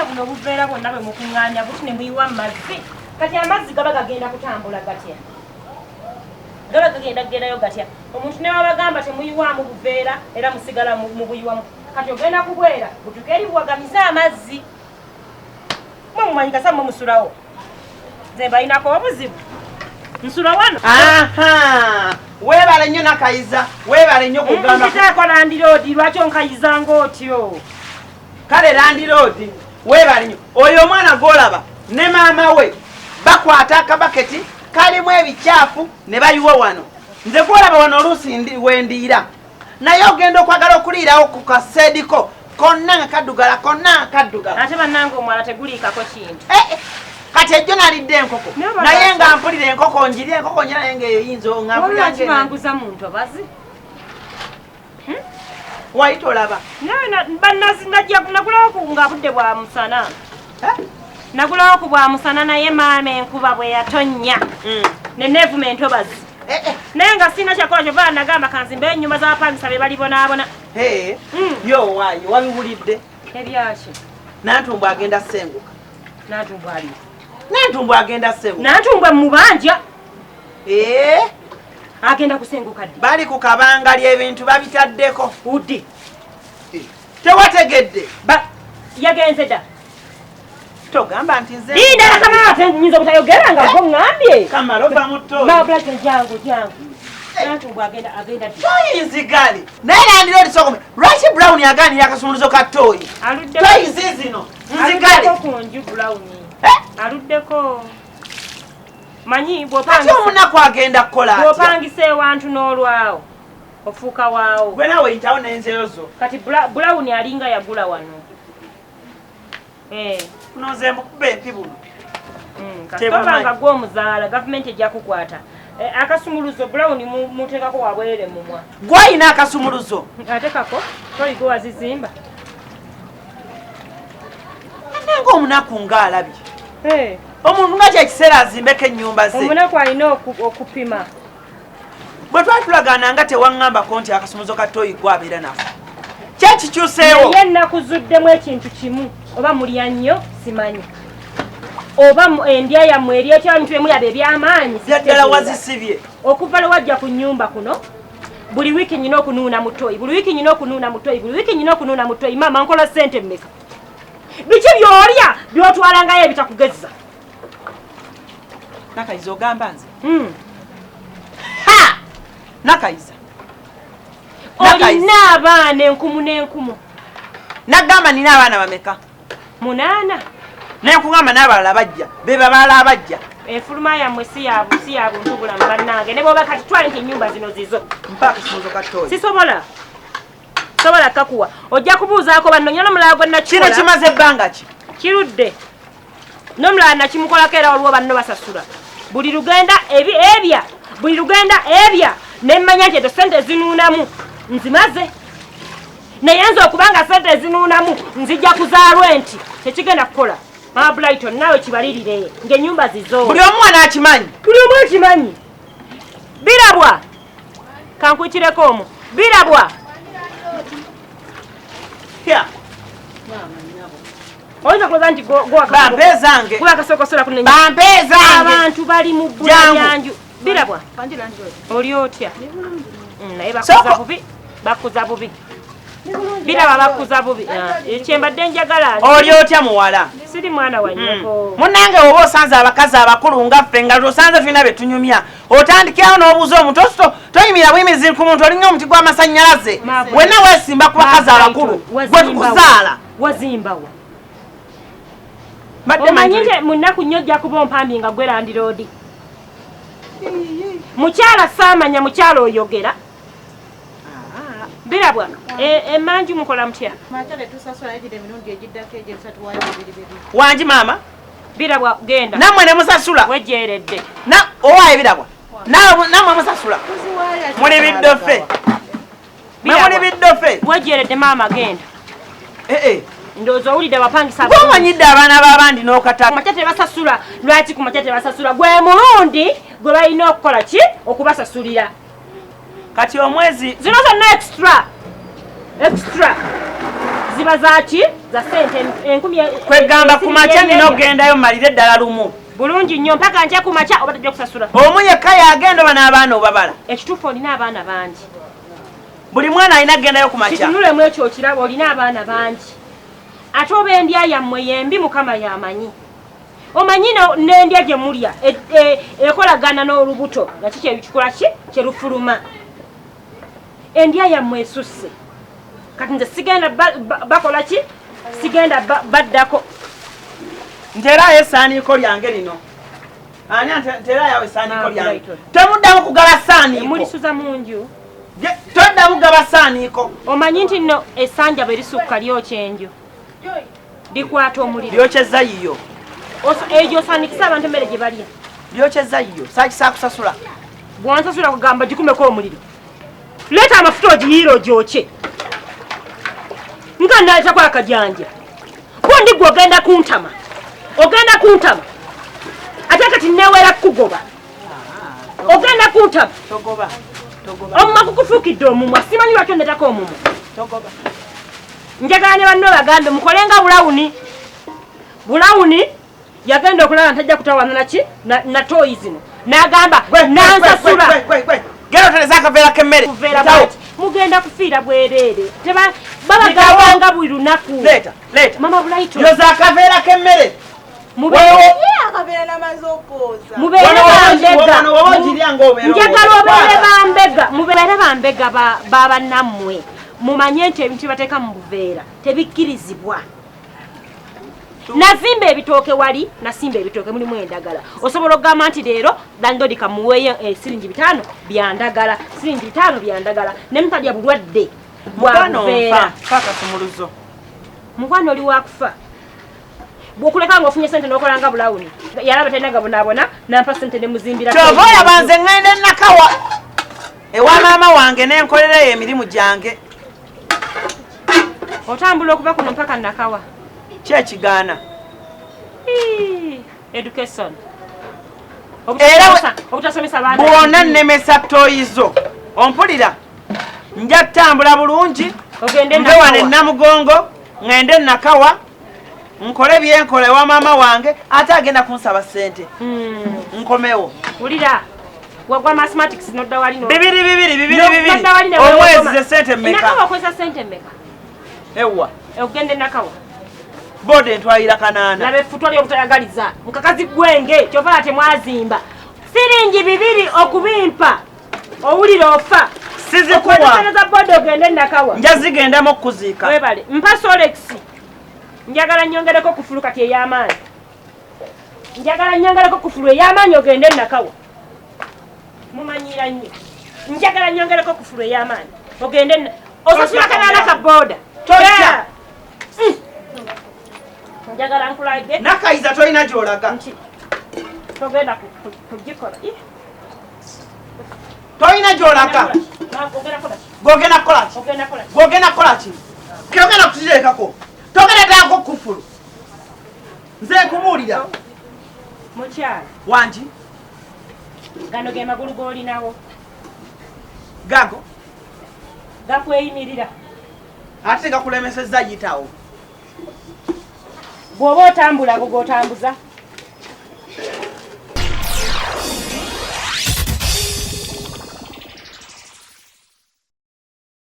Kubanga buno obuveera bwonna bwe mukuŋŋaanya buti ne muyiwa mu mazzi, kati amazzi gaba gagenda kutambula gatya? Gaba gagenda kugendayo gatya? Omuntu ne wabagamba temuyiwaamu buveera, era musigala mubuyiwamu. Kati ogenda kubwera butuke eri buwagamize amazzi. Mwe mumanyi kasa mwe musulawo. Nze mbalinako obuzibu. Nsula wano. Aha! Weebale nnyo Nakayiza, weebale nnyo kugamba. Nkitaako landiroodi, lwaki onkayiza ng'otyo? Kale landiroodi, weebale nnyo. Oyo omwana gw'olaba ne maama we bakwata akabaketi kalimu ebikyafu ne bayiwa wano. Nze gw'olaba wano oluusi wendiira. Naye ogenda okwagala okuliirawo ku kaseediko konna nga kaddugala, konna nga kaddugala. Ate bannange omwala teguliikako kintu. Kati ejjo nalidde enkoko naye nga mpulira enkoko njiri enkoko njira naye ng'eyinza nga mpulira Wabula kibanguza mu ntobazi. Wayita olaba. Nagulawo ku nga budde bwa musana. Nagulawo ku bwa musana naye maama enkuba bwe yatonnya. Ne neevuma entobazi. Naye nga sirina kyakola kyova nagamba kanzimbe ennyumba z'abapangisa be balibonaabona. Yo waayo wabiwulidde. Ebyaki? Nantumbwe agenda ssenguka. Nantumbwe ali. Nantumbwe agenda ssenguka. Nantumbwe mubanja. Agenda kusenguka ddi? Bali ku kabangali ebintu babitaddeko. Uddi. Tewategedde. Yagenze dda. Togamba nti nze. Linda kamala ate nnyinza obutayogera nga gwo ŋŋambye. Kamala ova mu ttooyi. Ma Black jangu jangu. Nantumbwe agenda ddi? Ttooyi nzigali. Naye landira olisokome. Lwaki Brown agaanira akasumuluzo ka ttooyi? Aluddeko. Ttooyi ziizino. Nzigali. Aluddeko ku nju Brown. Aluddeko. Manyi bw'opangisa. Ate omunaku agenda kukola atya? Bw'opangisa ewantu n'olwawo. Ofuuka waawo. Gwe naawe yitawo n'enzeyo zo. Kati Brown alinga yagula wano. Kuno nze mbukuba empi buno. Kasitoma nga gwe omuzaala, gavumenti ejja kukwata. Akasumuluzo Brown muteekako wabwerere mumwa. Gwe alina akasumuluzo. Ate kako, toyi gwe wazizimba. Nange omunaku ng'alabye. Omuntu nga kyekiseera azimbeko ennyumba ze. Omunaku alina okupima. Bwe twali tulagaana nga tewaŋŋambako nti akasumuluzo ka ttooyi gwe abeera nako. Kyekikyuseewo. Naye nakuzuddemu ekintu kimu, oba mulya nnyo simanyi. Oba endya yammwe eri etya ebintu bye mulaba eby'amaanyi, Ddala sitegeera. wazisibye. Okuva lwe wajja ku nnyumba kuno, buli wiiki nnyina okunuuna mu ttooyi, buli wiiki nnyina okunuuna mu ttooyi, buli wiiki nnyina okunuuna mu ttooyi. Maama nkola ssente mmeka? Biki by'olya by'otwalangayo ebitakugezza? Nakayiza ogamba nze? Ha! Nakayiza. Olina abaana enkumu n'enkumu. Nagamba nina abaana bameka? 8. Naye nkugamba n'abalala bajja, be babaala abajja. Enfuluma yammwe si ya buntu bulamu bannange. Ne bw'oba kati twale nti ennyumba zino zizo. Mpa akasumuluzo ka ttooyi. Sisobola. Sobola kakuwa. Ojja kubuuzaako banno, nnyina n'omulala gwe nakikola. Kino kimaze ebbanga ki? Kirudde. N'omulala nakimukolako era waliwo banno basasula. Buli lugenda ebya, buli lugenda ebya, ne mmanya nti ezo ssente zinuunamu nzimaze. Naye nze okubanga ssente ezinuunamu nzijja kuzaalwa nti tekigenda kukola. Mama Brighton naawe kibalirire ng'ennyumba zizo. Buli omu wano akimanyi. Buli omu akimanyi. Birabwa. Kankwikireko omwo. Birabwa. Here. Oyinza kulowooza nti Bampe ezange. gwe akasooka kunenya. Bampe ezange. Abantu bali mu bbula Jangu. lyanju. Birabwa. Oli otya? Naye bakuza Soko. bubi. Bakuza bubi. Biraba bakuza bubi. Kyembadde njagala. Oli otya muwala? Siri mwana wa nnyoko. Munnange oba osanze abakazi abakulu nga ffe nga osanze ffenna be tunyumya. Otandikirawo n'obuuza omuntu, toyimira buyimizi ku muntu olinga omuti gw'amasannyalaze. Maama. Wenna weesimba ku bakazi Maama, abakulu. Waziimbawa. Gwe tukuzaala. Wazimbawa. Mbadde Omanyi manyi nti mu nnaku nnyo ojja kuba ompambi nga gwe landiroodi. Mukyala saamanya, mukyala oyogera. Birabwa, emmanju mukola mutya? Makya tetusasula naye gino emirundi egiddako egyo ebisatu waayo bibiri bibiri. Wangi maama? Birabwa genda. Nammwe ne musasula. Wejeeredde. Owaaye Birabwa. Nammwe musasula. Tuziwaayo ate Muli biddofe. Birabwa. Mwe muli biddofe. Wejeeredde maama genda. Ndowooza owulidde abapangisa Gwe omanyidde abaana b'abandi n'okata. Ku makya tebasasula. Lwaki ku makya tebasasula? Gwe mulundi gwe balina okukola ki? Okubasasulira. Kati omwezi zino zonna extra. Extra. Ziba zaki za sente enkumi. Kwegamba ku makya nina ogendayo mmalire eddala lumu. Bulungi nnyo, mpaka nkya ku makya oba tojja kusasula. Omu yekka yagenda oba n'abaana obabala? Ekituufu olina abaana bangi. Buli mwana alina kugendayo ku makya. Kitunulemu ekyo okiraba, olina abaana bangi. Ate oba endya yammwe yembi, Mukama yamanyi. Omanyi n'endya gye mulya ekolagana n'olubuto nga kikikola ki kyerufuluma. Endya yammwe esusse. Kati nze sigenda bakola ki, sigenda baddako. Nterayo essaaniiko lyange lino. Ani nterayo essaaniiko lyange? Temuddamu kugaba ssaaniiko. Mulisuza mu nju. Toddamu kugaba ssaaniiko. Omanyi nti nno essanja bwe lisukka lyokya enju. Likwata omuliro. Lyokyezza yiyo. Egyo osaanikisa abantu emmere gye balya. Lyokyezza yiyo. Saakisa kusasula. Bw'onsasula kugamba gikumeko omuliro. Leeta amafuta ogiyiire ogyokye. Nga naleetako akajanja. Gundi gwe ogenda kuntama. Ogenda kuntama. Ate kati neewera kukugoba. Ogenda kuntama. Togoba. Togoba. Omumwa gukufuukidde omumwa. Simanyi lwaki ondeetako omumwa. Togoba. Njagala ne banno bagambe mukole nga Bulawuni. Bulawuni yagenda okulaba ntajja kutawaana naki na toyi zino. N'agamba nansasula. Genda otereze akaveera k'emmere. Mugenda kufiira bwereere. Babagambanga buli lunaku. Leeta, leeta. Mama Bulaito. Yoza akaveera k'emmere. Mubeere bambega. Njagala obeere bambega. Mubeere bambega ba bannammwe. Mumanye nti ebintu bye bateeka mu buveera tebikkirizibwa. Nazimba ebitooke wali, nasimba ebitooke mulimu endagala. Osobola okugamba nti leero landlord kamuweeyo siringi 5 byandagala, siringi 5 byandagala, ne mutalya bulwadde bwa buveera. Mukwano oli wakufa. Bw'okuleka ng'ofunye ssente n'okola nga Bulawuni. Yalaba talina gabonaabona, n'ampa ssente ne muzimbira. Ky'ova olaba nze ŋŋenda e Nakawa ewa maama wange ne nkolerayo emirimu gyange. Otambula okuva kuno mpaka Nakawa. Ki ekigaana? Education. Era obutasomesa baana. Bw'ona nnemesa ttooyi zo. Ompulira? Nja ttambula bulungi. Ogende Nve wano e Namugongo, ŋŋende Nakawa, nkole bye nkola ewa maama wange, ate agenda kunsaba ssente. Nkomewo. Wulira. Wagwa mathematics nodda wali no. Bibiri bibiri bibiri bibiri. Nodda wali ne Omwezi ze ssente mmeka? Nakawa okozesa ssente mmeka? Ewa. Ogende Nakawa. Boda entwalira 8. Laba effutwa ly'obutayagaliza. Mukakazi gwenge kyova temwazimba. Siringi 2 okubimpa. Owulira ofa. Sizikuwa. Okwetoleza boda ogende Nakawa. Nja zigendamu okuziika. Webale. Mpa Solex. Njagala nnyongereko kufulu kati ey'amaanyi. Njagala nnyongereko kufulu ey'amaanyi ogende Nakawa. Mumanyiira nnyo. Njagala nnyongereko kufulu ey'amaanyi. Ogende osasula 8 ka boda. Tojja. Njagala nkulage. Nakayiza tolina gy'olaga. Nti togenda kugikola. Tolina gy'olaga. Gogenda kukola ki? Gogenda kukola ki? Togenda kukireekako. Togenda ddalako kufulu. Nze nkubuulira. Mukyala. Wangi. Gano ge magulu g'olinawo. Gago. Gakweyimirira. Ate gakulemesezza yitawo. Bw'oba otambula ago g'otambuza.